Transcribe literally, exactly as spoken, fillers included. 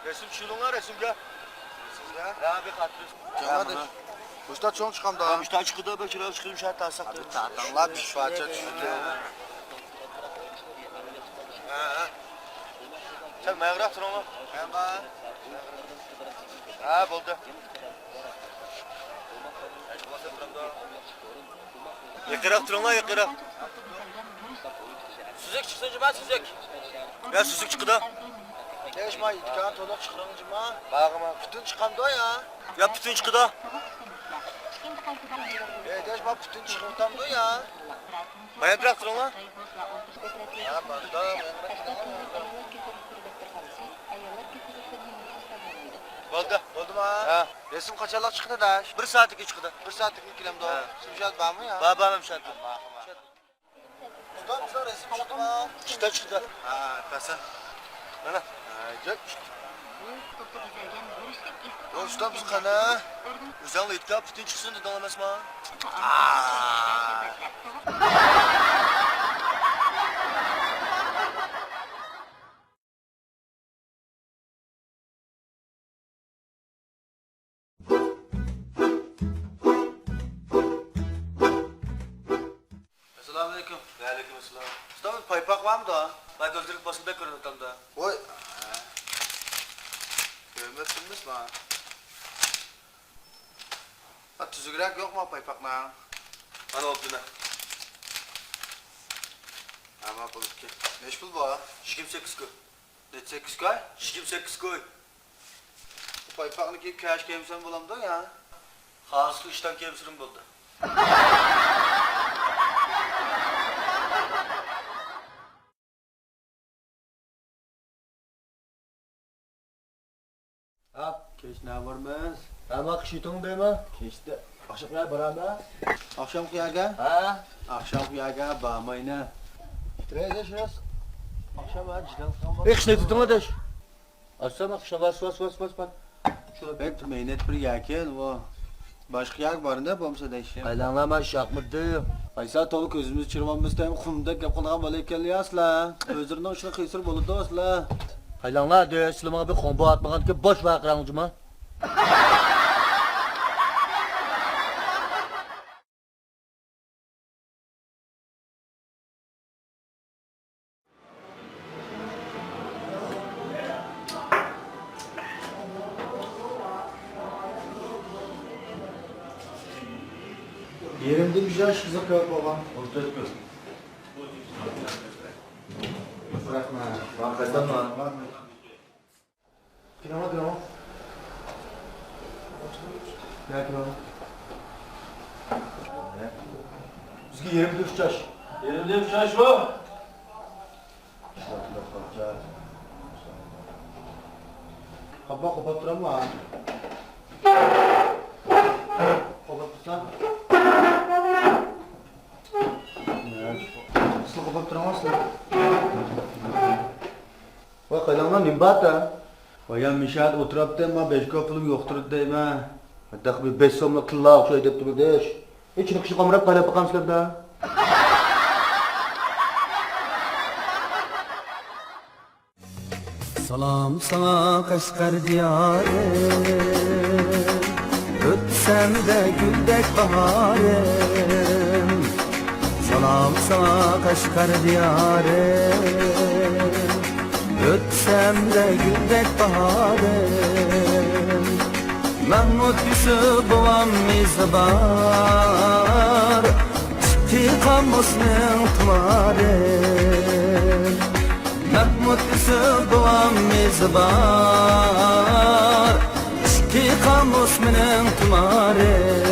رەسىم چۈشۈرۈڭلار، رەسىمگە. رەسىمگە؟ ھە، بىر خاتىرە. جامادىش. مۇشتا چوڭ چىقامدا؟ ھە، مۇشتا چىقىدۇ، بىر چىراغ چىقىدۇ، مۇشتا تاساق. بىر تاتاڭلار، بىر پارچە چۈشۈردى. ھە، ھە. سەل ماياغراق تۇرۇڭلار. ھە، بولدى. يېقىنراق تۇرۇڭلار، يېقىنراق. سۈزۈك چىقسۇن جۇما، سۈزۈك. يا، سۈزۈك چىقىدۇ. كەش ما يىتكان تولۇق چىقىرىڭ جۇما. باغىما. پۈتۈن چىقامدۇ يا؟ يا، پۈتۈن چىقىدۇ. ئەي، كەش ما پۈتۈن چىقىرتامدۇ يا؟ باياتراق تۇرۇڭلار. ھە، بولدى. بولدىما؟ ھە. رەسىم قاچانلىق چىقىدۇ داش؟ بىر سائەتتىن كېيىن چىقىدۇ. بىر سائەتتىن كېيىن كېلەمدۇ؟ ھە. شۇمشاد بارمۇ يا؟ بار، بار، شۇمشاد. ئۇستا، بىزنىڭ رەسىم چىقتىمۇ؟ ئىشتا چىقتى. ھە، بەرسەن. مانا. ھە، جاي. ئۇستا، بىز قانا؟ ئۆزۈڭلار ئېيتقان پۈتۈن چىقسۇن دېدىڭ ئەمەسما؟ ئەسسالامۇئەلەيكۇم. ۋەئەلەيكۇم ئەسسالام. ئۇستا، پايپاق بارمىدۇ؟ مانا گۈلدۈرلۈك باسما بەك كۆرۈنۈۋاتامدۇ. ۋاي. كۆرمەپتىممىز ما. ھە، تۈزۈكرەك يوقما پايپاقنىڭ؟ مانا بوپتۇ. ھە، ما بولۇپتۇ. نەچچە پۇل بۇ؟ يىگىرمە سەككىز كوي. نەچچە سەككىز كوي؟ يىگىرمە سەككىز كوي. بۇ پايپاقنى كىيىپ كەش كىيمىسەم بولامدۇ يا؟ خالىسا ئىشتان كىيمىسىمۇ بولىدۇ. ھاپ، كەچتە نەگە بارىمىز؟ ھەمما كىشى تۇڭ دەيمەن. كەچتە ئاخشام قەيەرگە بارامىز؟ ئاخشامقى يەرگە؟ ھە؟ ئاخشامقى يەرگە بارمايمەن. ئاخشام ھە جىدەل قىلغان بار. ئېي، قىشنى تۇتۇڭ ئاداش. ئاچسام ئاخشام باس، باس، باس، باس، باس. شۇ بەك مەينەت بىر يەركەن ئۇ. باشقا يەرگە بارىدۇ بولمىسا دەيشىم. قايلاڭلار، مانا ئىش ياقمىدى. قايسا تولا كۆزىمىز چىرىماممىز تەم قۇمدەك گەپ قىلىدىغان بالا ئىكەنلەر ئەسلا. ئۆزلىرىنىڭ ئىشىغا قىيسىر بولىدۇ ئەسلا. قايلاڭلار، دەيسىلە ماڭا بىر خوڭبا ئاتمىغاندىكىن بوش ۋەقىراڭ جۇما. يېرىمدىن بىر ياش قىزىق كۆپ بولغان. ئون تۆت كۈن. رەھمەت. رەھمەت. كىرىڭلار، كىرىڭلار. يا، كىرىڭلار. بىزگە يېرىمدە ئۈچ ياش. يېرىمدە ئۈچ ياش بۇ. قاپاق قوپاپ تۇرامدۇ؟ قوپاپ تۇرسا. سىلەر قوپاپ تۇرۇڭلار سىلەر. ۋاي، قايلاڭلار، نېمە بار تا؟ ۋاي، يا مىشات ئولتۇرۇپتۇ، ما بەش كوي پۇلۇم يوقتۇر دەيمەن. ھەددە بىر بەش سوملۇق تىللا ئوخشايدۇ دەپتۇ بىردەش. ھېچ چىقىشقا ئامراپ قاراپ باقامسىلەر دا. سالام ساڭا قەشقەر دىيارىم، ئۆتسەمدە گۈلدەك باھارىم. سالام ساڭا قەشقەر دىيارىم، ئۆتسەمدە گۈلدەك باھارىم. مەھمۇد يۈسۈپ بوۋام مىزى بار، ئىككى قامۇسنىڭ تۇمارى. مەھمۇد يۈسۈپ بوۋام مىزى بار، ئىككى قامۇس مېنىڭ تۇمارىم.